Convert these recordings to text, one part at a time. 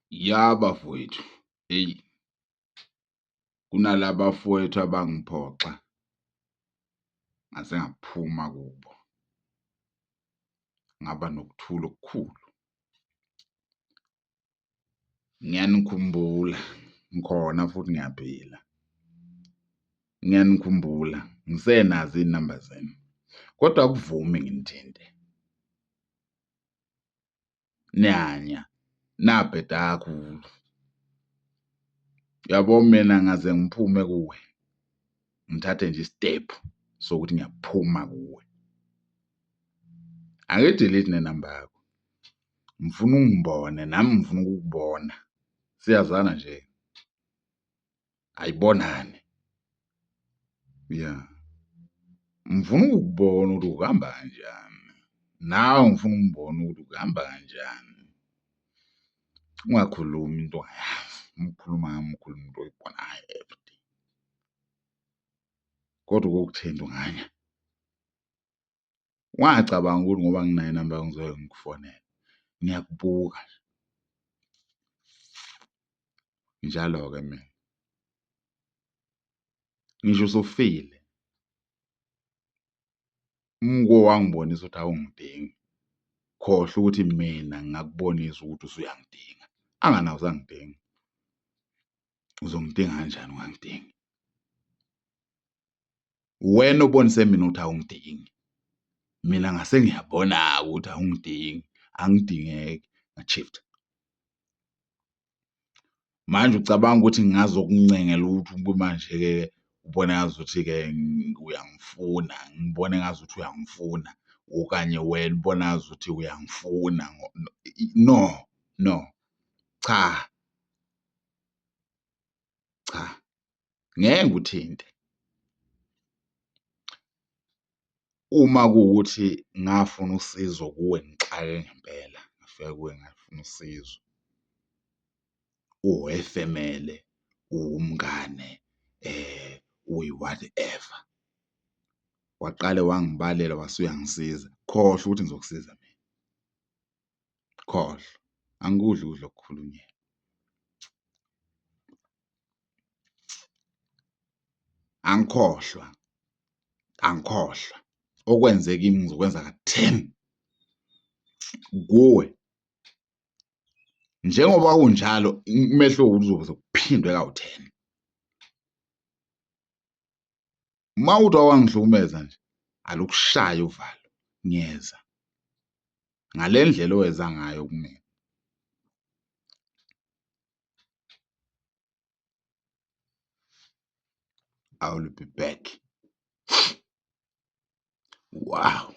Ya bafowethu, eyi kunala bafowethu abangiphoxa ngase ngaphuma kubo, ngaba nokuthula okukhulu. Ngiyanikhumbula ngikhona futhi ngiyaphila, ngiyanikhumbula ngisenazo iy'namba zenu kodwa akuvumi nginithinte. Niyanya, nabheda kakhulu. Uyabo mina ngaze ngiphume kuwe, ngithathe nje isitephu sokuthi ngiyaphuma kuwe, angiyi-delete nenamba yakho, ngifuna ungibone nami ngifuna ukukubona, siyazana nje, ayibonane, ya. Ngifuna ukukubona ukuthi ukuhamba kanjani, nawe ngifuna ungibone ukuthi ukuhamba kanjani. Ungakhulumi into ongayazi, uma ukhuluma ngami ukhuluma into oyibonayo everyday, kodwa ukukuthinta unganya. Ungacabangi ukuthi ngoba nginayo inamba yakho ngizoke ngikufonele, ngiyakubuka nje. Nginjalo-ke mina. Ngisho usufile, uma uke wangibonisa ukuthi awungidingi, khohlwa ukuthi mina ngingakubonisa ukuthi usuyangidinga, angani awusangidingi. Uzongidinga kanjani ungangidingi? Uwena obonise mina ukuthi awungidingi, mina ngase ngiyabona-ke ukuthi awungidingi, angidingeki, nga-shift-a. Manje ucabanga ukuthi ngingazokuncengela ukuthi manje-ke ubone ngazuthi-ke uyangifuna, ngibone ngazuthi uyangifuna okanye wena ubone ngazuthi uyangifuna no, no, cha, cha, ngeke ngikuthinte. Uma kuwukuthi ngafuna usizo kuwe ngixakeke ngempela, ngafika kuwe ngafuna usizo, uwefemele, uwumngane uyi-whatever, waqale wangibalela wase uyangisiza, khohlwa ukuthi ngizokusiza mina, khohlwa, angikudli ukudla okukhulunyiwe. Angikhohlwa, angikhohlwa, okwenze kimi ngizokwenza ka-ten kuwe. Njengoba kunjalo umehluko ukuthi uzobe sekuphindwe kawu-ten. Uma kuwukuthi wake wangihlukumeza nje, alukushaye uvalo, ngiyeza ngale ndlela oweza ngayo kumina. I will be back. Wow.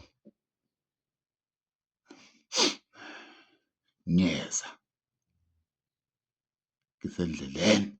Ngiyeza, ngisendleleni.